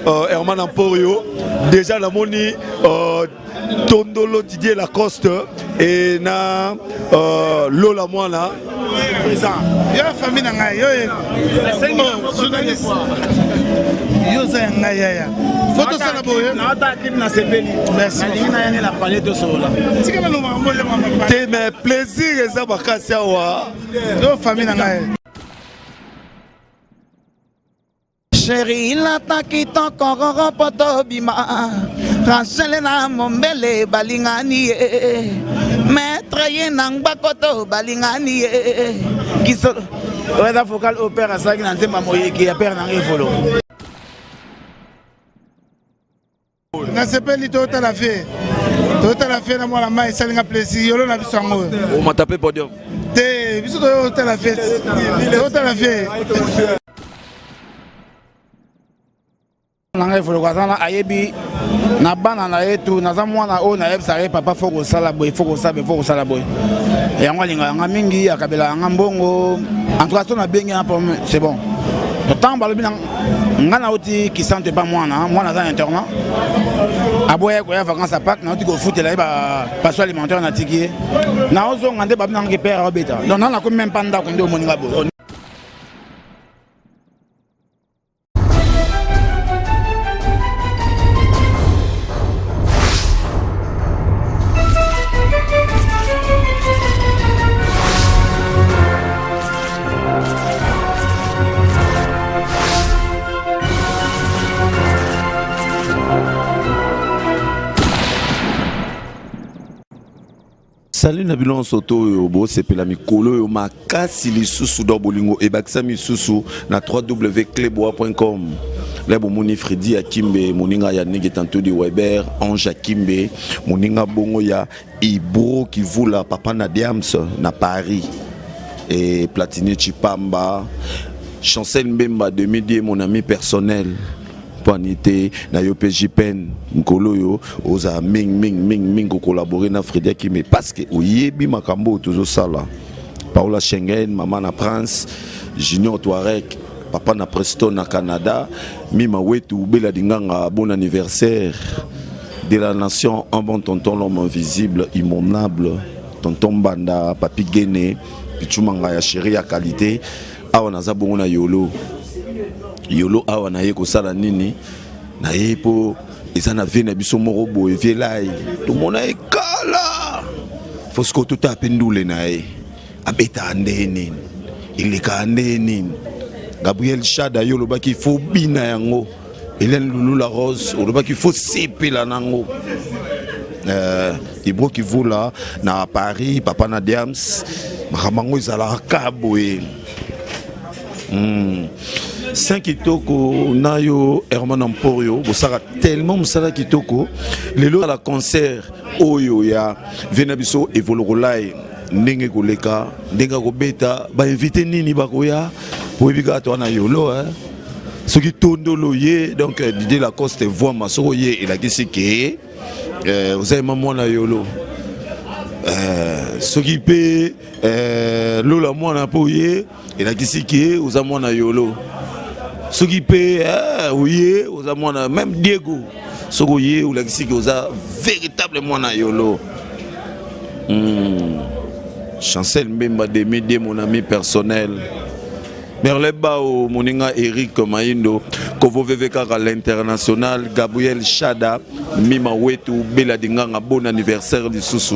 Herman Emporio déjà namoni Tondolo Didier Lacoste et na Lola Mwana yo famille na ngai yo oh, journaliste yo oza ya ngai yaya fo tosala boye tika nano makambo te mais plaisir eza makasi awa yo famille na ngai Chérie, lata kitoko roro po tobima Rachel na mombele balingani ye Maître ye na ngbako to balingani ye Kisolo oyo eza vocal oyo père asalaki na nzembo ya moyeke ya père na ngai evolo Nasepeli totala vie totala vie na mwana mai esali nga plaisir yolo na biso yango omata mpe podium te biso totala vie totala vie na ngai evoloko aza na ayebi na bana na ye tu naza mwana oyo nayebisaka ye papa fo kosala boye fo kosala boye fo kosala boye yango alingaka nga mingi akabelaka nga mbongo en tout cas so nabengi nga c'est bon ntango balobi na nga nauti kisantu epa mwana mwana aza na internat aboya koya vacance ya pake nauti kofutela ye bapaso alimentaire natiki ye naozonga nde babi nangaki pere aobeta donc na nakomi meme mpa ndako nde omoni nga boye. Salut na bino nyonso to oyo bosepela mikolo oyo makasi lisusu do bolingo ebakisami lisusu na www.cleboa.com la bomoni Freddy Akimbe moninga ya Nege Tantodi Weber Ange Akimbe moninga bongo ya Ibro Kivula papa na Diams na Paris et Platini Chipamba Chancel Mbemba demi-dieu mon ami personnel mpo ani te na yo mpe jpen mokolo oyo ozala mingi mingi mingi mingi kokolabore na Fredi Akime parce que oyebi makambo oyo tozosala Paola Schengen mama na Prince Junior Touareg papa na Preston na Canada Mima Wetu Bela Dinganga bon anniversaire de la nation un bon tonton l'homme invisible immonable tonton Mbanda papi Gene Pichumanga ya chéri ya qualité awa naza bongo na yolo yolo awa naye kosala nini naye mpo eza na vie na biso moko boye vie lai tomona ye kala fo sikoyo totala mpe ndule na ye abetaka ndenge nini elekaka ndenge nini gabriel shada yo olobaki fo bina yango Hélène Loulou la Rose olobaki fo sepela nango euh, Ibro Kivula na Paris papa na Diams makambo yango ezalaka ka boye mm. Saint kitoko na yo Herman Emporio bosaka tellement mosala kitoko lelo la concert oyo ya vie na biso evolokolai ndenge koleka ndenge akobeta bainvite nini bakoya boyebi kaka to wana yolo eh? soki tondolo ye donc euh, Didier Lacoste voama soki oye elakisi ke euh, oza ema mwana yolo euh, soki mpe euh, lola mwana mpe oye elakisi ke oza mwana yolo soki mpe eh, oye oza mwana même Diego soki oye olakisi ke oza véritable mwana yolo hmm. Chancel Mbemba Demi mon ami personnel Merle Bao, moninga Eric Maindo, Kovo VV kaka l'international, Gabriel Shada, Mima Wetu, Bela Dinganga, bon anniversaire lisusu.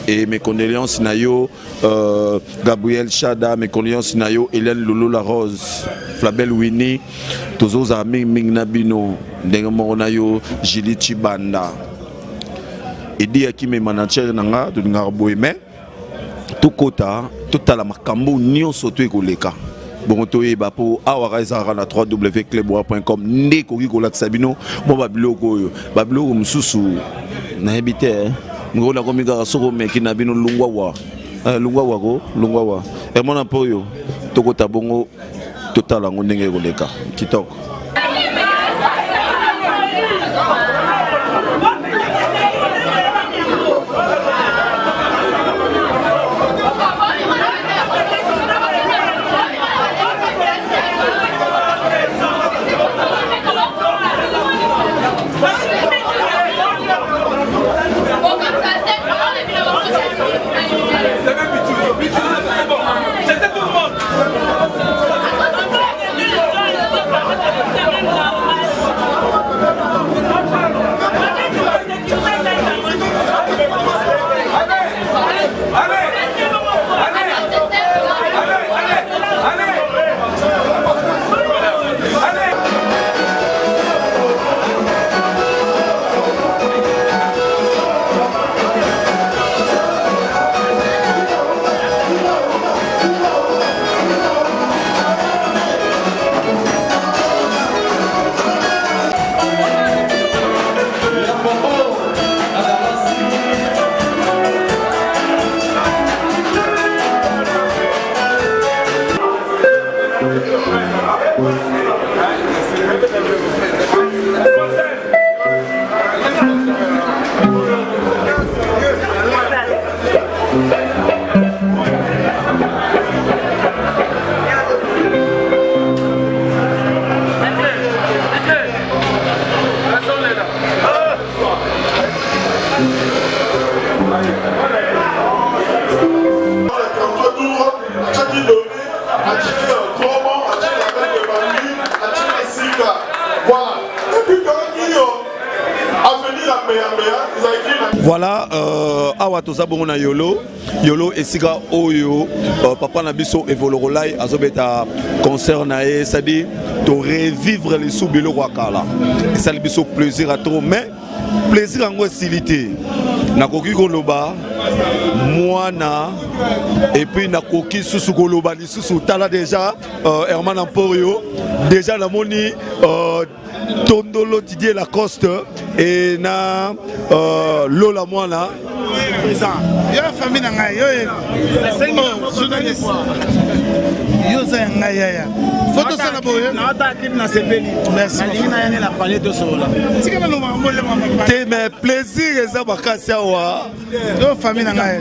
Et mes condoléances na yo, euh, Gabriel Shada, mes condoléances na yo, Hélène Lolo La Rose, Flabel Winnie, tozoza mingi mingi na bino, ndenge moko na yo, Julie Chibanda. Edi Akime manager na nga, tolingaka boye mais tokota totala makambo nyonso to ekoleka bongo toyeba mpo awa kaka ezalaka na www.cleboa.com nde ekoki kolakisa bino mwa babiloko oyo babiloko mosusu nayebi te eh. ngoko nakomi kaka soki omeki na bino lungwa wa eh, lungwa wako lungwa wa emona eh, mpo oyo tokota bongo totala yango ndenge ekoleka kitoko. Voilà, euh, awa toza bongo na yolo yolo esika oyo euh, papa na biso evolorolai azobeta concert na ye cestadire to revivre lisusu biloko ya kala esali biso plaisir ya trop, mais plaisir yango esili te. Nakoki koloba mwana et puis nakoki susu koloba lisusu. Tala déjà Herman Emporio, déjà namoni Tondolo Didier Lacoste et na Lola Mwana. Yo famille na ngai, yo oh, journaliste, yo oza ya ngai yaya, fo tosala boye. Nalingi nayane na palais, tosolola. Tika naloba molema. Te, mais plaisir eza makasi awa. Yo famille na ngai,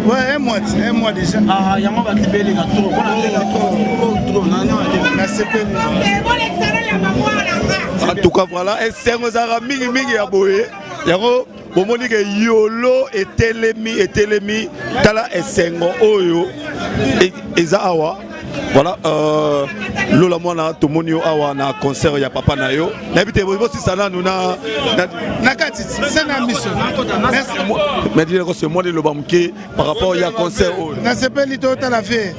ouais, un mois, un mois déjà. Ah, yango bakibeleka trop mpona trop trop. Nasepeli. En tout cas voilà, esengo ezalaka mingimingi ya boye. Yango bomoni ke yolo etelemi, etelemi. Tala esengo oyo eza awa. Voilà, Lola Mwana, tomoni yo awa na concert ya papa na yo. Nayebi te, bosisa nanu na Na kati se na miso. Merci. Mais dileko mwa liloba moke par rapport ya concert oyo. Nasepeli. Totala fe,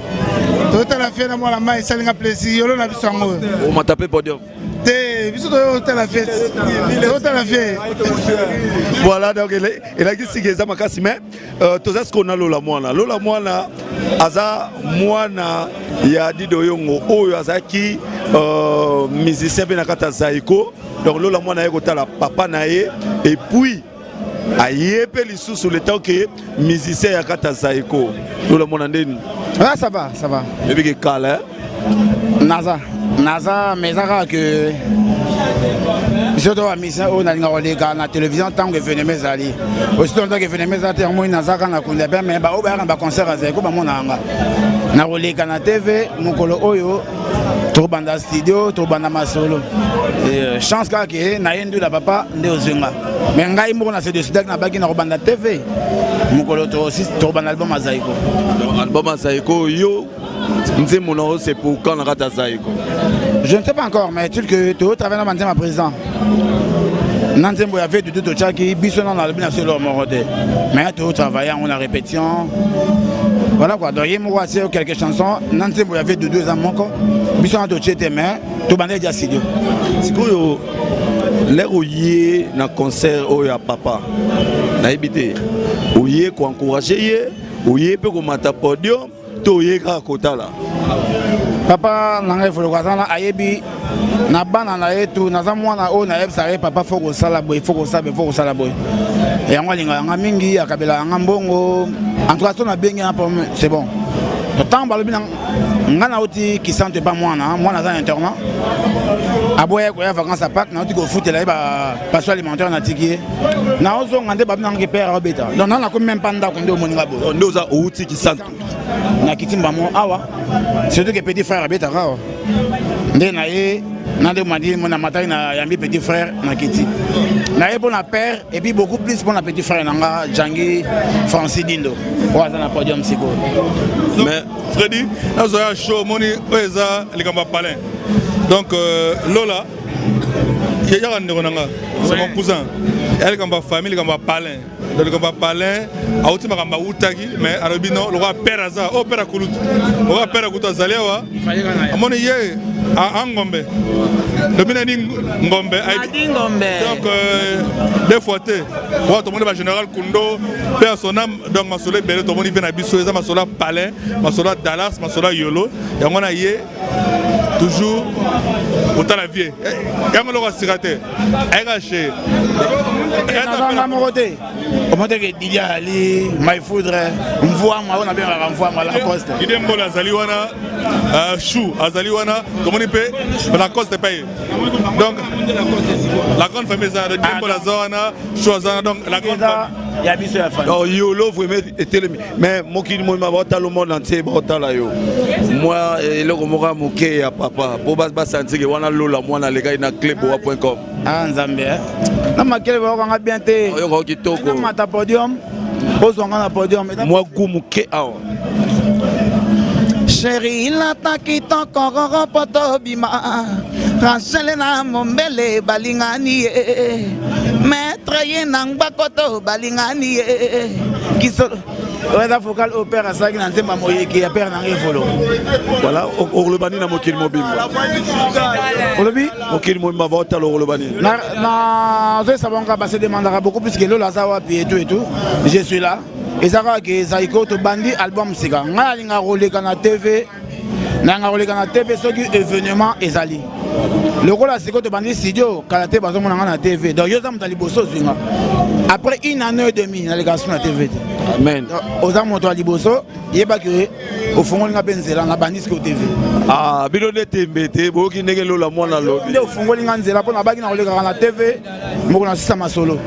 totala fe na mwana mai, esalinga plaisir. Yolo na biso yango oyo. Omata mpe podium? Te, biso totala fe, totala fe. Voilà, donc elaki sika eza makasi, mais toza sikoyo na Lola Mwana. Lola Mwana aza mwana ya Dido Yongo oyo azalaki musicien mpe na kati ya Zaiko. Donc Lola Mwana aye kotala papa na ye et puis aye mpe lisusu le temps ke musicien ya kati ya Zaiko. Lola Mwana, ndeni? Ah, ça va, ça va. Ebi ke kala, eh? Naza, naza, mais eza kaka ke biso to bamusicien oyo nalinga koleka na télévision ntango événement ezali. Aussi longtemps que événement eza te, yango moi naza kaka na kunda bien, mais baoyo bayaka na baconcert azali ko bamona yanga na koleka na TV. Mokolo oyo tobanda studio, tobanda masolo. Chance kaka ke naye ndula papa nde ozwi nga, mais ngai moko na se décidaki, nabaki na kobanda TV mokolo tokobanda album Azaiko. Donc album Azaiko, yo nzembo na yo c'est pour quand na kati ya Zaiko? Je ne sais pas encore, mais tel que tu travailles dans ma président. Na nzembo ya ve dudu totiaki biso nano alobi na biso eloko moko te, mais totravaille yango na répétition. Voilà quoi. Donc ye moko atie quelques chansons na nzembo ya ve dudu, eza moko biso wana totie te, mais tobanda eja studio. Sikoyo lere oye na concert oyo ya papa, nayebi te, oye koencourage ye, oye mpe komata podium to oye kaka kotala? Papa na ngai Evoloko aza na ayebi na bana na ye tu. Naza mwana oyo nayebisaka ye: "Papa, fo kosala boye, fo kosala boye, fo kosala boye." Yango alingaka yanga mingi, akabelaka yanga mbongo. En tout cas so nabengi ya, c'est bon. Ntango balobi na nga nauti Kisanto epa mwana, mwana aza na internat, aboya koya vacance ya Pâques, nauti kofutela ye bapension alimentaire, natiki ye, naozonga nde babi nangaki père aobeta. Donc na nakomi même pa ndako nde omoninga boye. Nde oza outi Kisanto? Nakiti mbamo awa, surtout que petit frère abetaka awa nde na ye na nde madi na mataki na yambi petit frère, nakiti na ye mpo na père et puis beaucoup plus mpo na petit frère na nga Jangi Francis Dindo oyo aza na podium sikoyo. Mais Fredi, nazoya show, omoni oyo eza likambo ya palin. Donc Lola yaka ndeko na nga, c'est mon cousin. Ya likambo ya famille, likambo ya palin. Donc likambo ya palin, auti makambo awutaki, mais alobi non, lokola père aza oyo, père akulutu, lokola père akulutu azali awa, amoni ye angombe lobi nani ngombe. Donc deux fois te wa tomoni bagénéral Kundo mpe ya son âme. Donc masolo ebele tomoni mpe na biso eza masolo ya palin, masolo ya Dallas, masolo ya yolo. Yango wana ye Toujours kotala vie yango eloko asika te ayaka chez nazanga moko te omoteke Didier ali my foudre mvuama oyo nabengaka mvuama Lacoste. Didier Mbola azali wana, Chou azali wana, tomoni mpe Lacoste epai ye. Donc la grande famille eza, Didier Mbola aza wana, Chou aza wana, donc la grande famille ya biso ya famille. Donc yolo vraiment etelemi, mais mokili mobimba baotala, monde entier baotala yo. Mwa eloko moko ya moke ya papa mpo basantike wana Lola Mwana alekaki na cleboa.com. Ah Nzambe, na makele bayokanga bien te. Oyokaka kitoko. Mata podium, ozwanga na podium. Mwa gu moke awa. Chéri lata kitoko mpo tobima, Rachel na mombele balingani ye, maître ye na ngbako to balingani ye kisolo. Oyo eza vocal oyo père asalaki na nzembo ya moyeki ya père nanga Evolo. Voilà, okoloba nini na mokili mobimba? Olobi? Mokili mobimba baotala, okoloba nini? Nazoyesa bango, base demandaka beaucoup plus que Lola aza wapi et tout et tout. Je suis là. Eza kaka ke ezali ko tobandi album sika. Ngai alingaka koleka na TV, nalingaka koleka na TV soki événement ezali. Lokola sikoyo tobandi studio, kala te bazomona ngai na TV. Donc yo oza moto ya liboso ozwi nga après une année et demi nalekaka su na TV te. Amen. Oza moto ya liboso, yebaki ofungoli nga mpe nzela, nabandi sikoyo TV. Ah, bino nde tembe te, boyoki ndenge Lola Mwana lobi. Nde ofungoli nga nzela mpo nabaki na kolekaka na TV moko na sisa masolo,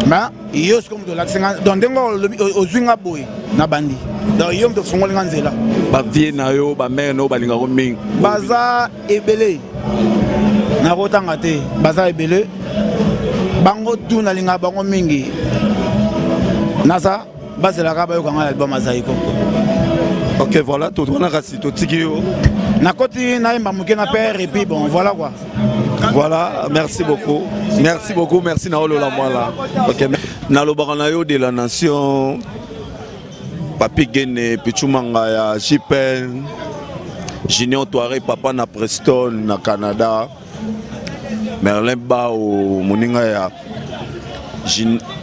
mais yo sikoyo moto olakisi nga. Donc ndenge olobi ozwi nga boye, nabandi. Donc yo moto ofungoli nga nzela. Bavieux na yo, bamères na yo balingako mingi. Baza ebele, nakotanga te, baza ebele. Bango tu nalingaka bango mingi. Naza bazelaka bayoka ngai album Azaiko. Ok, voilà, totwana kasi totiki yo. Nakoti nayemba moke na père et puis bon, voilà quoi. Voilà, merci beaucoup, merci beaucoup, merci na Olola Mwana. Ok, nalobaka na yo de la nation, Papi Gene Pichumanga ya JPN Junior Toiré, papa na Preston na Canada, Merlin Bao, moninga ya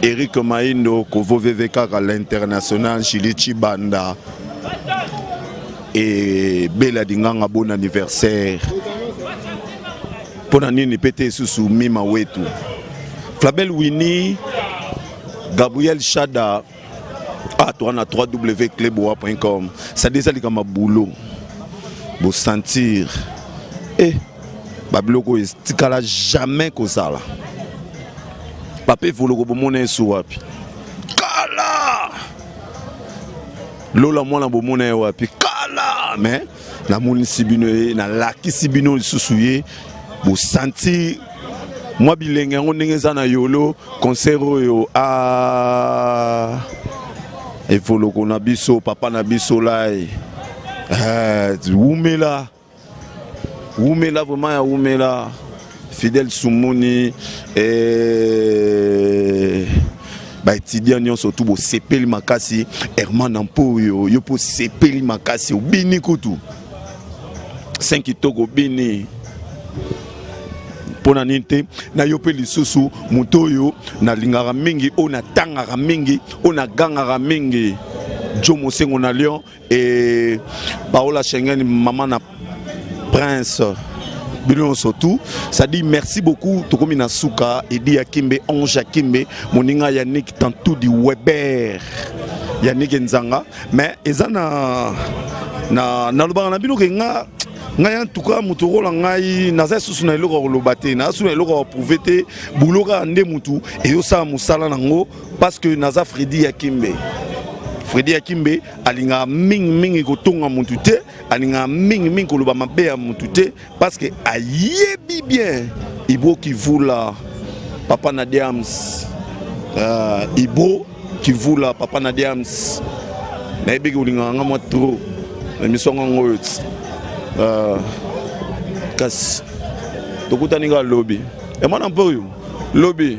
Eric Maindo Kovo VV kaka l'international, Julie Chibanda et Bela Dinganga, bon anniversaire. Mpona nini mpe te lisusu Mima Wetu, Flabel Winnie, Gabriel Shada. Ah, toa na www.cleboa.com, sadi eza likambo ya boulot. Bosentir e babiloko oyo etikala jamais kozala. Papa Evoloko, bomona yesu wapi kala? Lola Mwana, bomona ye wapi kala? Mais namonisi bino ye, nalakisi bino lisusu ye. Bosentir mwa bilenge yango ndenge eza na yolo concert oyo. A Evoloko na biso, papa na biso lai, wumela, wumela vraiment ya wumela. Fidèle Sumuni, baétudiant nyonso tu bosepeli makasi. Herman Nampo oyo yo mpo osepeli makasi, obini kutu 5 kitoko, obini mpo na nini te na yo mpe lisusu. Moto oyo nalingaka mingi, oyo natangaka mingi, oyo nagangaka mingi, Jo Mosengo na Lyon e Paola Schengen, mama na Prince, bino nyonso tout, ça dit merci beaucoup. Tokomi na suka. Edi Akimbe, Ange Akimbe, moninga Yannick Tantudi Weber, Yannick Nzanga. Mais eza na nalobaka na bino ke nga ngai, en tout cas moto okola ngai, naza lisusu na eloko ya koloba te, naza susu na eloko ya koprouver te. Bulo kaka nde motu ezosala mosala nango, parce que naza Fredi Yakimbe. Fredi Yakimbe alingaka mingimingi kotonga motu te, alingaka mingimingi koloba mabe ya motu te, parce que ayebi bien. Ibro Kivula, papa na Diams, Ibro Kivula, papa na Diams, nayebiki kolingaka nga mwa trop na émission yango oyo ti. Kasi tokutani kaka lobi. Emwana mpe oyo lobi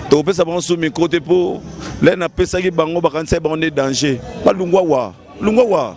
tokopesa bango so micro te, mpo le napesaki bango bakanisaki bango nde danger. Balungwa wa lungwa wa.